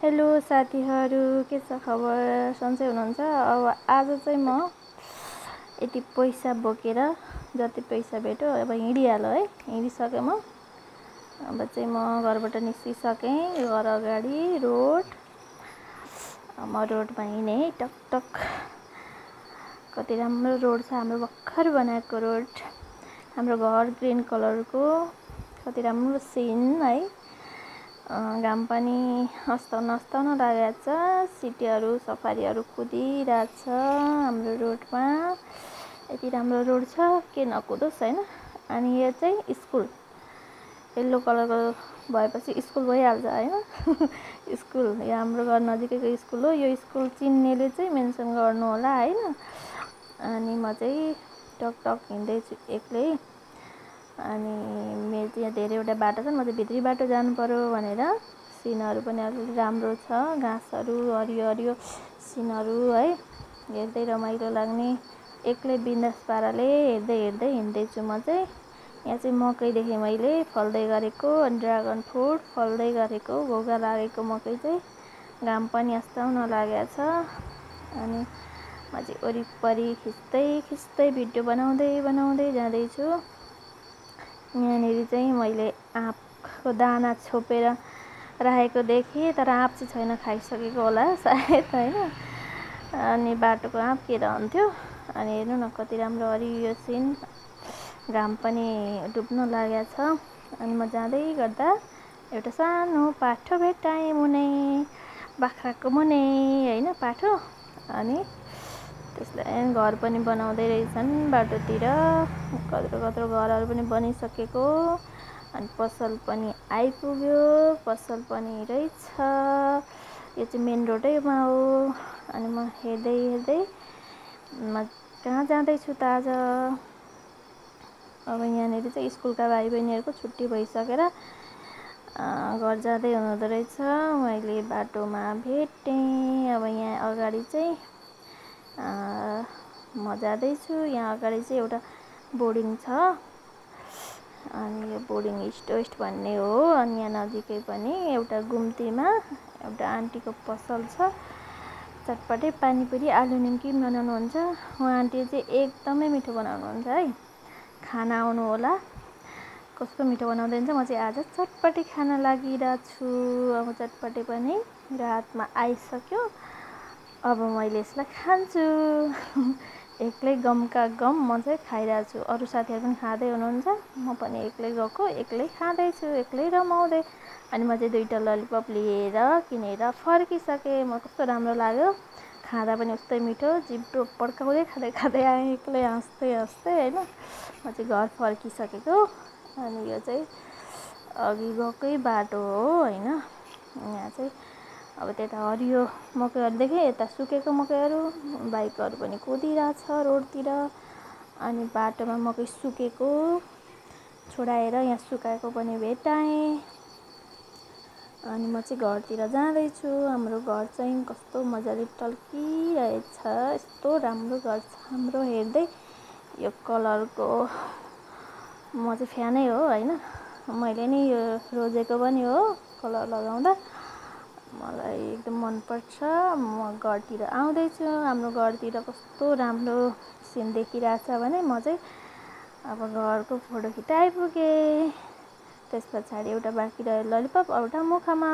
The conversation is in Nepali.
हेलो साथीहरू, के छ खबर? सन्चै हुनुहुन्छ? अब आज चाहिँ म यति पैसा बोकेर जति पैसा भेट्यो अब हिँडिहाल्यो है। हिँडिसकेँ म। अब चाहिँ म घरबाट निस्किसकेँ। घर अगाडि रोड, म रोडमा हिँडेँ टकटक। कति राम्रो रोड छ, हाम्रो भर्खर बनाएको रोड। हाम्रो घर ग्रीन कलरको, कति राम्रो सिन है। घाम पनि अस्ताउन लागेको छ। सिटीहरू सफारीहरू कुदिरहेछ हाम्रो रोडमा। यति राम्रो रोड छ, के नकुदोस् हैन। अनि यो चाहिँ स्कुल, येल्लो कलरको भएपछि स्कुल भइहाल्छ हैन। स्कुल यो हाम्रो घर नजिकैको स्कुल हो। यो स्कुल चिन्नेले चाहिँ मेन्सन गर्नु होला हैन। अनि म चाहिँ टकटक हिँड्दैछु एक्लै। अनि मेरो चाहिँ यहाँ धेरैवटा बाटो छ, म चाहिँ भित्री बाटो जानु पर्यो भनेर। सिनहरू पनि अलि राम्रो छ, घाँसहरू हरियो हरियो सिनहरू है। हेर्दै रमाइलो लाग्ने, एक्लै बिन्दास पाराले हेर्दै हिँड्दैछु म चाहिँ। यहाँ चाहिँ मकै देखेँ मैले फल्दै गरेको, ड्रागन फ्रुट फल्दै गरेको, घोगा लागेको मकै चाहिँ। घाम पनि अस्ताउन लागेको छ। अनि म चाहिँ वरिपरि खिच्दै भिडियो बनाउँदै जाँदैछु। यहाँनिर चाहिँ मैले आँपको दाना छोपेर राखेको देखेँ, तर आँप चाहिँ छैन, खाइसकेको होला सायद हैन। अनि बाटोको आँप के रहन्थ्यो। अनि हेर्नु न कति राम्रो हरियो सिन, घाम पनि डुब्न लागेको छ। अनि म जाँदै गर्दा एउटा सानो पाठो भेटाएँ मुनै, बाख्राको मुनै हैन पाठो। अनि त्यसलाई घर पनि बनाउँदै रहेछन् बाटोतिर, कत्रो घरहरू पनि बनिसकेको। अनि पसल पनि आइपुग्यो, पसल पनि रहेछ। यो चाहिँ मेन रोडैमा हो। अनि म हेर्दै म कहाँ जाँदैछु त आज। अब यहाँनिर चाहिँ स्कुलका भाइ बहिनीहरूको छुट्टी भइसकेर घर जाँदै हुनुहुँदो रहेछ। मैले बाटोमा भेटेँ। अब यहाँ अगाडि चाहिँ म जाँदैछु। यहाँ अगाडि चाहिँ एउटा बोर्डिङ छ। अनि यो बोर्डिङ इस्ट वेस्ट भन्ने हो। अनि यहाँ नजिकै पनि एउटा गुम्तीमा एउटा आन्टीको पसल छ। चटपटे पानीपुरी आलु निम्की बनाउनुहुन्छ। उहाँ आन्टी चाहिँ एकदमै मिठो बनाउनुहुन्छ है। खाना आउनु होला, कस्तो मिठो बनाउँदै हुन्छ। म चाहिँ आज चटपटे खान लागिरहेको छु। अब चटपटे पनि रातमा आइसक्यो। अब मैले यसलाई खान्छु। एक्लै गमका गम म चाहिँ खाइरहेको छु। अरू साथीहरू पनि खाँदै हुनुहुन्छ, म पनि एक्लै गएको, एक्लै खाँदैछु, एक्लै रमाउँदै। अनि म चाहिँ 2टा ललिपप लिएर किनेर फर्किसकेँ। म कस्तो राम्रो लाग्यो, खाँदा पनि उस्तै मिठो, जिब्रो पड्काउँदै खाँदै आएँ एक्लै हाँस्दै हैन। म चाहिँ घर फर्किसकेको। अनि यो चाहिँ अघि गएकै बाटो हो हैन। यहाँ चाहिँ अब त्यता हरियो मकैहरू देखेँ, यता सुकेको मकैहरू, बाइकहरू पनि कुदिरहेछ रोडतिर। अनि बाटोमा मकै सुकेको छोडाएर यहाँ सुकाएको पनि भेटाएँ। अनि म चाहिँ घरतिर जाँदैछु। हाम्रो घर चाहिँ कस्तो मजाले टल्किरहेछ, यस्तो राम्रो घर छ हाम्रो। हेर्दै यो कलरको म चाहिँ फ्यानै हो हैन। मैले नि यो रोजेको पनि हो कलर लगाउँदा, मलाई एकदम मनपर्छ। म घरतिर आउँदैछु। हाम्रो घरतिर कस्तो राम्रो सिन देखिरहेछ भने म चाहिँ अब घरको फोटो खिच्दै आइपुगेँ। त्यस पछाडि एउटा बाँकी रह्यो ललिपप, एउटा मुखमा।